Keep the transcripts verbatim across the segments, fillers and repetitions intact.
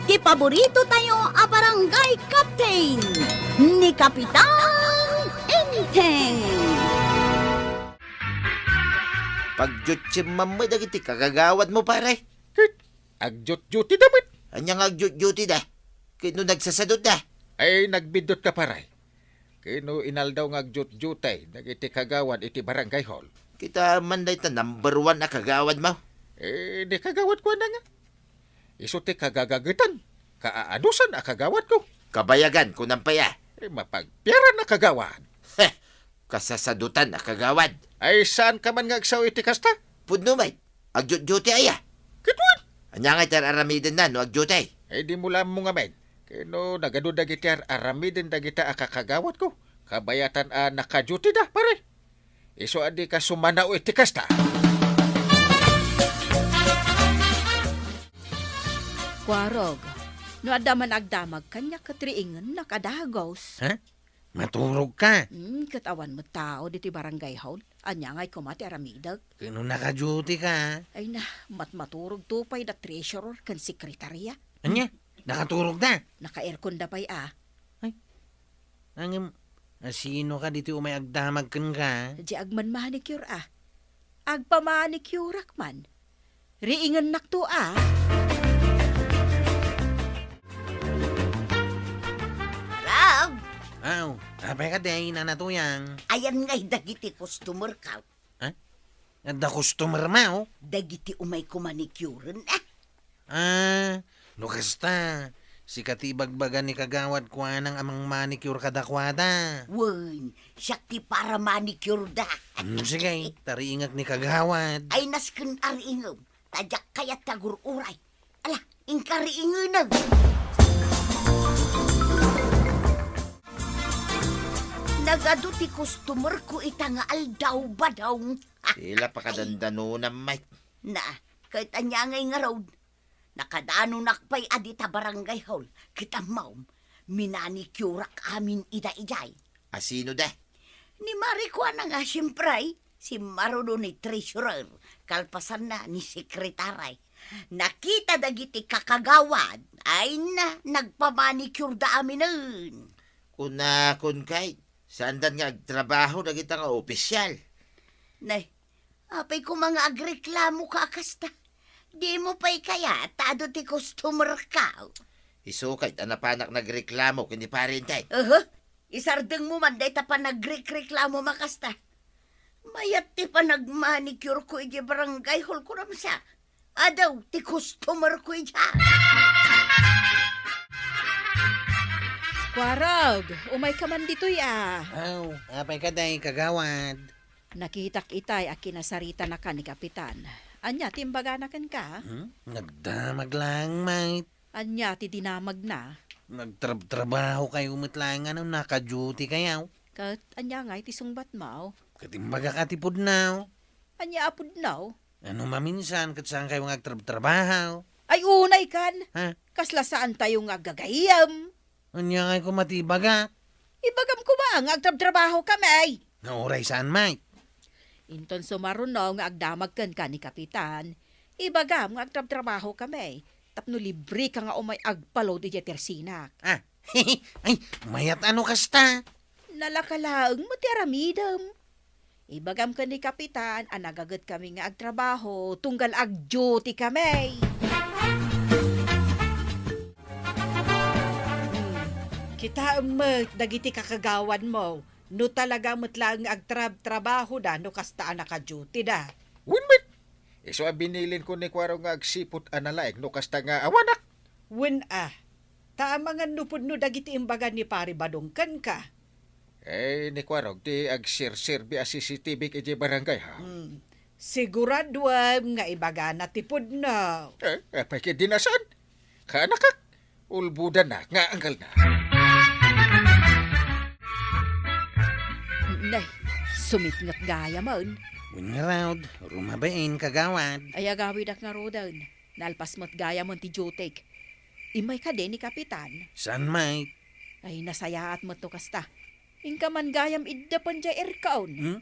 Ti paborito tayo a barangay captain, ni Kapitan Enteng. Pagjutsim man met dagiti kagagawad mo, pare. Ket agjutjutida met. Ania nga agjutjutida? Ket no nagsasadutda? Ay, nagbiddutka, pare. Ket no inaldaw nga agjutjuti dagiti kagawad iti barangay hall. Kita man dayta number one a kagawad mo. Eh, ni kagawad ko na nga. Isu ti kagagagetan, kaaanusan a kagawad ko. Kabayagan, kunam pay a. Eh, mapagpiaran a kagawad. Heh, kasasadutan a kagawad. Ay, saan ka man nga agsao iti kasta? Pudno met, agjutjuti aya. Ket wen? Ania nga iti ar-aramiden na no agjutay? Ay, di mo lammo ngamin. Ket no nagadu dagiti ar-aramiden dagita a kakagawad ko, kabayatan a nakajutida, pare. Isu a di ka sumanao iti kasta. Kuarog, no adda man agdamag kaniak ket riingennak a dagus. Ha? Maturog ka? Hmm, ket awan met tao diti barangay hall. Ania ngay koma ti aramidek? Ket no nakaduty ka? Ay na, matmaturog to pay da treasurer ken sekretarya. Ania? Nakaturog da? Naka-aircon da pay a. Ay, ngem, asino ka ditoy umay agdamag kenka? Di agman-manicure a. Agpamanicureak man. Riingennakto a. Hello? Aw, apay kadi, Nana Tuyang? Ayan ngay dagiti customer ka. Ha? Adda customer mo? Dagiti umay ko manicuren, ah. Ah, no kasta, sika ti ibagbaga ni kagawad kuanang a mangmanicure kadakuada. Wen, siak ti para manicure da. Hmm, sige, tariingek ni kagawad. Ay, nasken ariingem, ta diak kayat ti agur-uray. Ala, inka riingenek. Nagadu ti customer ko ita nga aldaw, badong. Ila pakadandanonam, Mike. Na, ket ania ngay ngarud? Nakadanonak pay a dita barangay hall, ket ammom, minanicureak amin ida idiay. Asino da? Ni Mari kuana nga, siempre, simmaruno ni treasurer, kalpasanna ni sekretary. Nakita dagiti kakagawad, ay na, nagpamanicure da aminen. Kunakon kay, saandan nga agtrabaho dagita nga opisyal? Nay, apay koma nga agreklamo ka a kasta? Di mo pay kayat ta adu ti customer ka? Isu kayat a napanak nagreklamo ken ni Pare Enteng. Aha, isardeng mo man dayta panagrekreklamo a kasta. Mayat ti panagmanicure ko iti barangay hall ko, ramsa. Adu ti customer ko idiay. Kuarog, umay ka man ditoy a. Aw, apay kadi, kagawad? Nakitak itay a kinasaritanakan ni Kapitan. Ania ti imbagana kenka? Hmm? Nagdamag laeng, mate. Ania ti dinamagna? Nagtrabtrabaho kayo met laeng a naka-duty kayo. Ket ania ngay ti sungbatmo? Ket imbagak a ti pudno. Ania a pudno? Ano maminsan ket saan kayo nga agtrabtrabaho? Ay, unay kan! Ha? Kasla saan tayo nga aggagayyem. Ania ngay koma ti ibagak? Ibagam koma nga agtrabtrabaho kami. Nga uray saan, Mike? Inton sumaruno nga agdamag kenka ni Kapitan, ibagam nga agtrabtrabaho kami tapno libre ka nga umay agpalod idiay tersinak. Ah, ay, mayat ano kasta? Nalaka laeng met ti aramidem. Ibagam ken ni Kapitan a nagaget kami nga agtrabaho tunggal ag-duty kami. Hmm. Kitaem met dagiti kakagawanmo no talaga met laeng nga agtrabtrabahoda no kasta a naka-duty da. Wen met! Isu a binilinko ni Kuarog nga agsipud a nalaing no kasta nga awanak. Wen a, ta amangan no pudno dagiti imbaga ni Pari Badong kenka. Eh, ni Kuarog ti agserserbi a C C T V idiay barangay, ha? Hmm. Siguraduem nga ibagana ti pudno. Eh, apay ket di nasaan? Kaanakak, ulbodanna nga anggalna. Nay, sumitnget gayamen. Wen ngarud, rumabain, kagawad. Ay, agawidak ngaruden. Nalpas met gayamen ti dutyk. Immay kadi ni Kapitan? Saan, Mike? Ay, nasayaat met no kasta. Inka man gayam iddepen diay aircon. Hmm?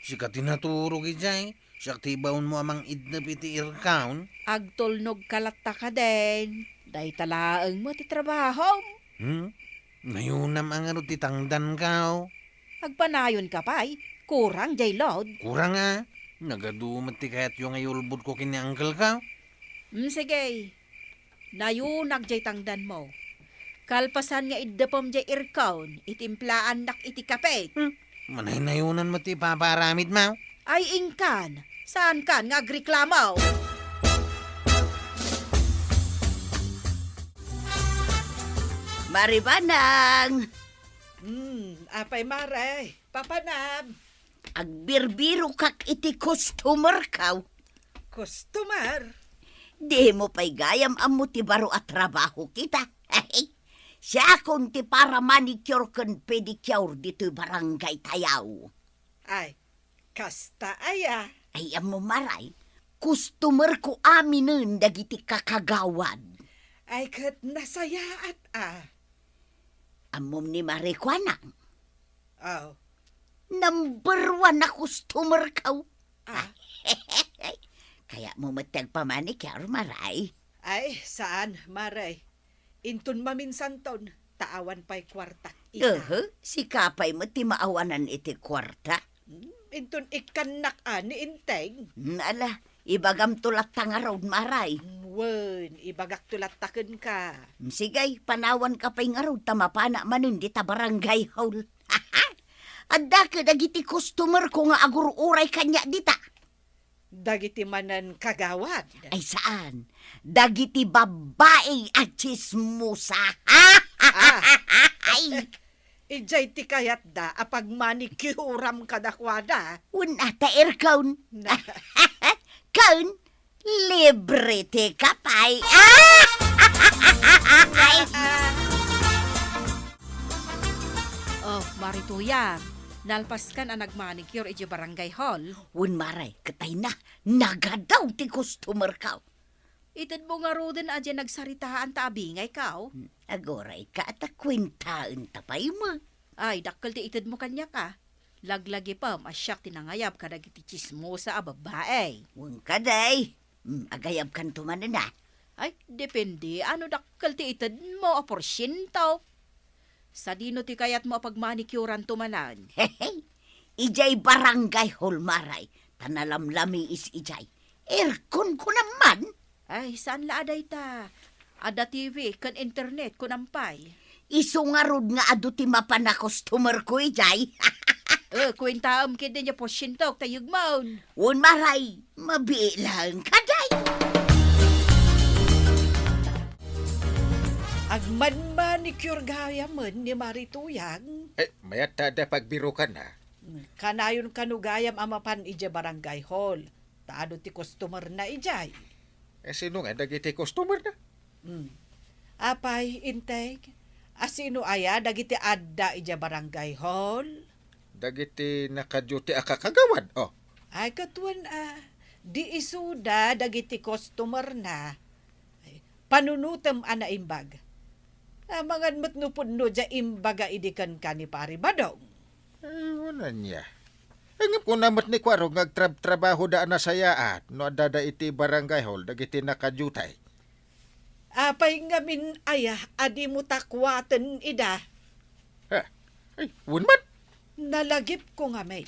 Sika ti naturog idiay. Siak ti ibaonmo a mangidnep iti irkaon. Agtulnogka latta kadin. Dayta laeng met ti trabahom. Hmm? Nayonam a ngarud ti tangdanko. Agpanayonka pay, kurang jay load. Kurang a. Nagadu met ti kayatyo nga iulbodko ken ni uncle ko. Hmm, sige. Nayonak jay tangdanmo. Kalpasan nga iddepem jay irkaon, itimplaannak iti kape. Hmm, manaynayonan met ti ipapaaramidmo. Ay, inkan, saankan nga agreklamo? Maribanang! Hmm, apay, Mare? Papanam? Agbirbirokak iti customer ko. Customer? Dimo pay gayam ammo ti baro a trabaho kita. Siakon ti para manicure ken pedicure ditoy barangay tayo. Ay, kasta aya? Ay, ammo, Maray, customer ko aminen dagiti kakagawad. Ay, ket nasayaat a. Ammom ni Maray kuana? Oh. Number one a customer ko. Ah. Kayatmo met ti agpamanicure, Maray? Ay, saan, Maray. Inton maminsanton, ta awan pay kuartak ita. Ehe, sika pay met ti maawanan iti kuarta. Hmm, inton ikkannak a ni Inteng. Hmm, ala, ibagamto latta ngarud, Maray. Hmm, wen, ibagakto latta kenka. Hmm, sige, panawanka pay ngarud ta mapana manen dita barangay hall. Adda kadagiti customer ko nga agur-uray kaniak dita. Dagiti manen kagawad? Ay, saan. Dagiti babbai a chismosa. Ah. Ay. Idiay ti kayatda a pagmanikuram kadakuada? Wen a, ta aircon. Na. Ken, libre ti kape. Ah! Ay! Oh, Mari Tuyang, nalpaskan a nagmanicure idiay barangay hall? Wen, Maray, ket ay na, nagadu ti customer ko. Itedmo ngaruden a diay nagsaritaan ta abingayka, o? Hmm, agurayka a ta kuentaenta pay met. Ay, dakkel ti itedmo kaniak, a. Laglagipem a siak ti nangayab kadagiti chismosa a babbai. Wen kadi. Hmm, agayabkanto manen, a. Ay, depende no dakkel ti itedmo a porsiento. Sadino ti kayatmo a pagmanikuranto manen? Idiay barangay hall, Maray, ta nalamlamiis idiay. Aircon ko naman. Ay, saan la a dayta? Adda T V ken internet, kunam pay. Isu ngarud nga adu ti mapan a customer ko idiay. Eh, kuentaem ketdi diay porsientok ta yegmon. Wen, Maray, mabiit laeng kadi. Agmanmanicure gayamen ni Mari Tuyang. Eh, mayat ta adda pagbirukanna. Kanayon kano gayam a mapan idiay barangay hall. Ta adu ti customer na idiay. Eh, sino nga dagiti customer na? Hmm. Apay, Inteng, a sino aya dagiti adda idiay barangay hall? Dagiti naka-duty a kakagawad, oh. Ay, ket wen, a, di isuda dagiti customer na. Ay, panunotem a naimbag. Amangan met no pudno diay imbaga idi kenka ni Pari Badong. Ay, wen ania. Ay, ngem kuna met ni Kuarog nga agtrab-trabahoda a nasayaat no addada iti barangay hall dagiti naka-duty. Apay ngamin aya a dimo ta kuaten ida? Ha? Ay, wen met. Nalagipko ngamin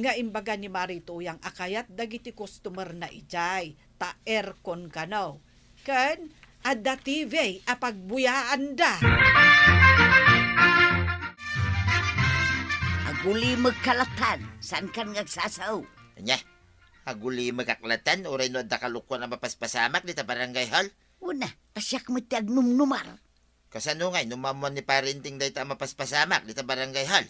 nga imbaga ni Mari Tuyang a kayat dagiti customer na idiay ta aircon kano. Ken adda T V a pagbuyaanda. Agulimekka lattan, saankan nga agsasao? Ania? Agulimekak lattan, uray no adda kalukoan a mapaspasamak dita barangay hall? Wen a, ta siak met ti agnumnumar. Kasano ngay no maammuan ni Pari Inteng dayta a mapaspasamak dita barangay hall?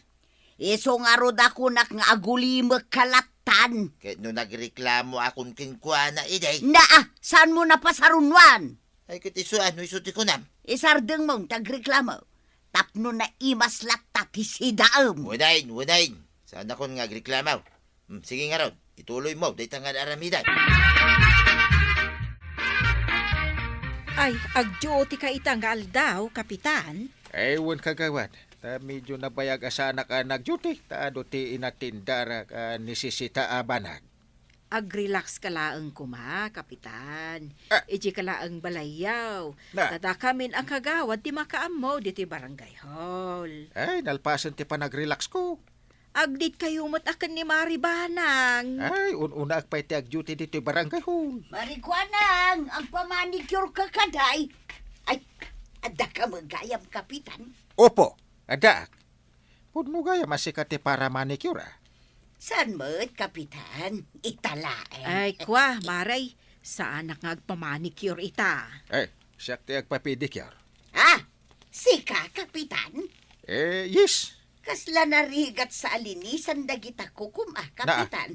Isu ngarud a kunak nga agulimekka lattan. Ket no nagreklamoakon kenkuana idi? Naa, saanmo napasarunwan? Ay, ket isu a, no isu ti kunam. Isardengmo ti agreklamo. Tapno naimas latta ti sidaem. Wen a, wen a. Saanakon nga agreklamo. Hmm, sige ngarud, ituloymo dayta nga ar-aramidan. Ay, agduty ka ita nga aldaw, Kapitan? Ay, wen, kagawad. Ta medyo nabayag a saanak a nagduty, ta adu ti inatendarak a nesesita a banag. Ag-relax ka laeng koma, Kapitan. Ah. Idiay ka laeng balayyo. Na. Ta dakamin a kagawad ti makaammo ditoy barangay hall. Ay, nalpasen ti panag-relax ko. Agdate kayo met a ken ni Mari Banang. Ay, un-unaak pay ti ag-duty ditoy barangay hall. Mari Kuanang, agpamanicure ka kadi? Ay, adda ka met gayam, Kapitan? Opo, addaak. Pudno gayam a sika ti para-manicure, a? Saan met, Kapitan? Ita laeng. Ay, kwa, Mari, saanak nga agpamanicure ita. Ay, siak ti agpapedicure. Ah, sika, Kapitan? Eh, yes. Kasla narigat sa alinisan dagita kukom, a, Na, a. Kapitan?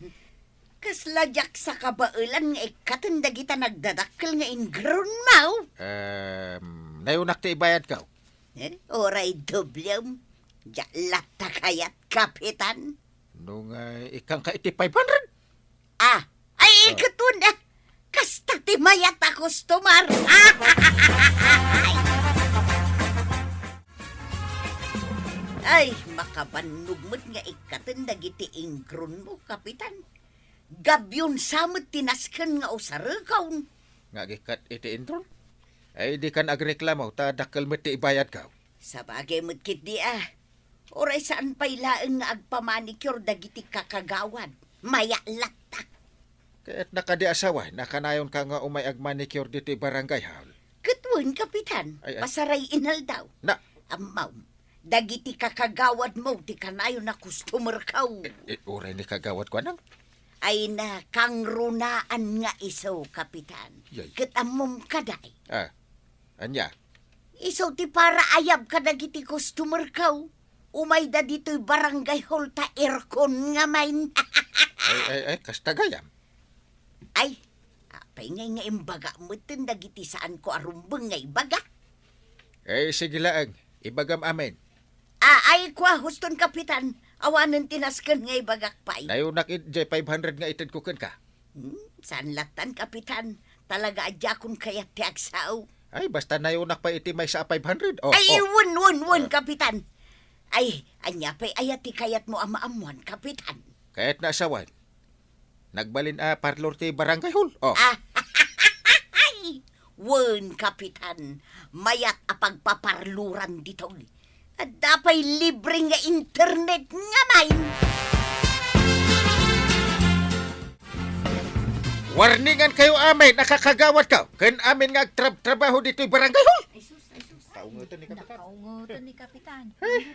Kasla diak sa kabaelan nga ikkaten dagita nagdadakkel nga ingrunmo? Em, nayunak ti ibayadko. Eh, uray doblem. Diak latta kayat, Kapitan. No nga, ikkanka iti five hundred? Ah, ay, Ah. Ikatun, ah. Kasta ti mayat a customer. Ay, makabannog met nga ikkaten dagiti ingrunmo, Kapitan. Gabion sa met ti nasken nga usarekon. Nga agikkat iti intron? Ay, dikan agreklamo, ta dakkel met ti ibayadko. Sabagay met ketdi, a. Uray saan pay laeng nga agpamanicure dagiti kakagawad. Mayat latta. Kayatna kadi a sawen a kanayonka nga umay agmanicure ditoy barangay hall? Ket wen, Kapitan. Ay, ay. Pasaray inaldaw. Na. Ammom, dagiti kakagawadmo ti kanayon a customerko. Eh, eh, uray ni kagawad Kuanang? Ay, nakangrunaan nga isu, Kapitan. Yay. Ket ammom kadi. Ah, ania? Isu ti para ayab kadagiti customerko. Umayda ditoy barangay hall ta aircon ngamin. Ay, ay, ay, kasta gayam. Ay, apay ngay nga imbaga metten dagiti saanko a rumbeng nga ibaga? Eh, sige laeng, ibagam amin. Ah, ay, kwa, huston, Kapitan, awanen ti nasken nga ibagak pay. Nayunak idiay five hundred nga itedko kenka. Hmm, saan lattan, Kapitan? Talaga a diakon kayat ti agsao. Ay, basta nayunak pay iti maysa a five hundred. Oh, Ay, oh. Wen, wen, wen, Ah. Kapitan. Ay, ania pay aya ti kayatmo a maammuan, Kapitan? Kayatna a sawen. Nagbalin a parlor ti barangay hall. Oh. Ah, wen, Kapitan, mayat a pagpaparloran ditoy. Adda pay libre nga internet ngamin. Warningan kayo amin a kakagawad ko ken amin nga agtrab-trabaho ditoy barangay hall. Ay, sus, ay, sus. Kaungutan ni Kapitan. Nakaungutan ni Kapitan.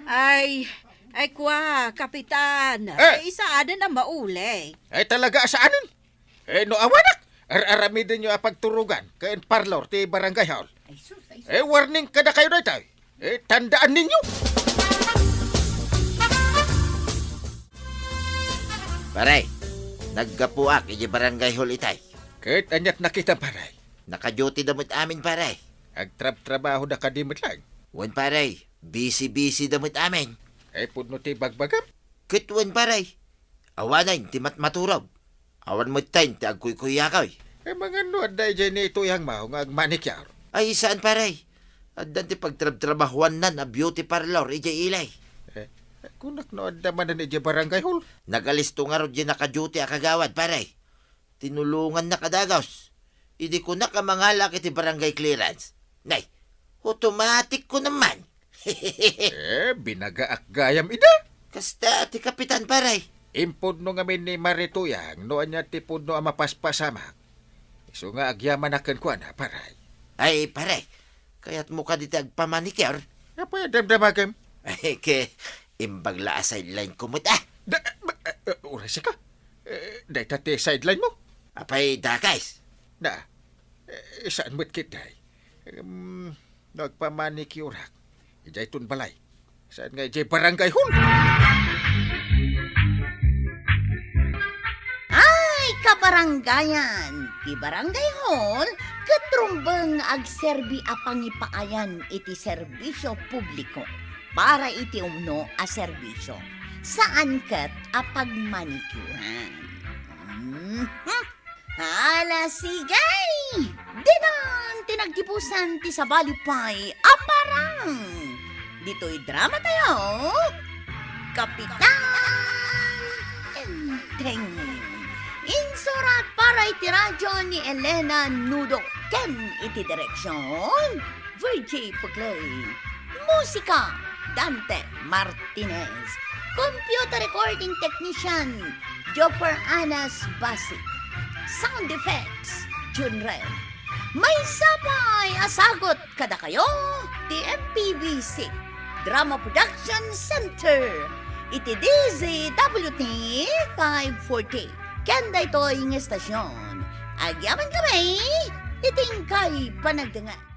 Ay, ay, kwa, Kapitan. Eh. Ay, saanen a mauli. Ay, talaga, saanen? Eh, no awanak, ar-aramidenyo a pagturogan ken parlor ti barangay hall. Ay, sus, ay, sus. Eh, warning kadakayo daytoy. Eh, tandaan ninyo. Pare, naggapuak iti barangay hall itay. Ket aniat nakitam, pare? Naka-duty da met amin, pare. Agtrab-trabaho da kadi met laeng? Wen, pare, busy-busy da met amin. Ay, pudno ti bagbagam? Ket wen, pare, awanen ti matmaturog. Awan metten ti agkuykuyakoy. Eh, mangano adda idiay ni Tuyangmo nga agmanicure? Ay, saan, pare. Addan ti pagtrabtrabahuannan a beauty parlor idiay ili. Eh, kunak no adda manen idiay barangay hall. Nagalisto ngarud diay naka-duty a kagawad, pare. Tinulongannak a dagus. Idi kunak a mangalaak iti barangay clearance. Nay, automatic ko naman. Eh, binagaak gayam ida. Kasta ti kapitan, pare. Impudno ngamin ni Mari Tuyang no ania ti pudno a mapaspasamak. Isu nga agyamanak kenkuana, pare. Ay, pare, kayatmo kadi ti agpamanicure? Apay a damdamagem? Ay, ket imbag la a sideline ko met, a. Da, ba, eh, uray sika? Eh, dayta ti sideline mo? Apay, dakes? Na, eh, saan met ketdi? Em, no agpamanicureak, idiay ton balay. Saan nga idiay barangay hall? Ay, kabarangayan! Ti barangay hall ket rumbeng nga agserbi a pangipaayan iti serbisio publiko para iti umno a serbisio, saan ket a pagmanikuran. Mhm. Hala, sige! Ditan ti nagtipusan ti sabali pay a parang. Ditoy drama tayo, Kapitan Enteng. Inso Para iti radyo ni Elena Nudo ken iti direksion, Virgie Puclay. Musika, Dante Martinez. Computer recording technician, Jopper Anas Basi. Sound effects, Jun Ren. Maysa pay a sagut kadakayo ti M P B C Drama Production Center iti D Z W T five forty. Ken daytoy nga estasion, agyamankami iti inkay panagdengngeg.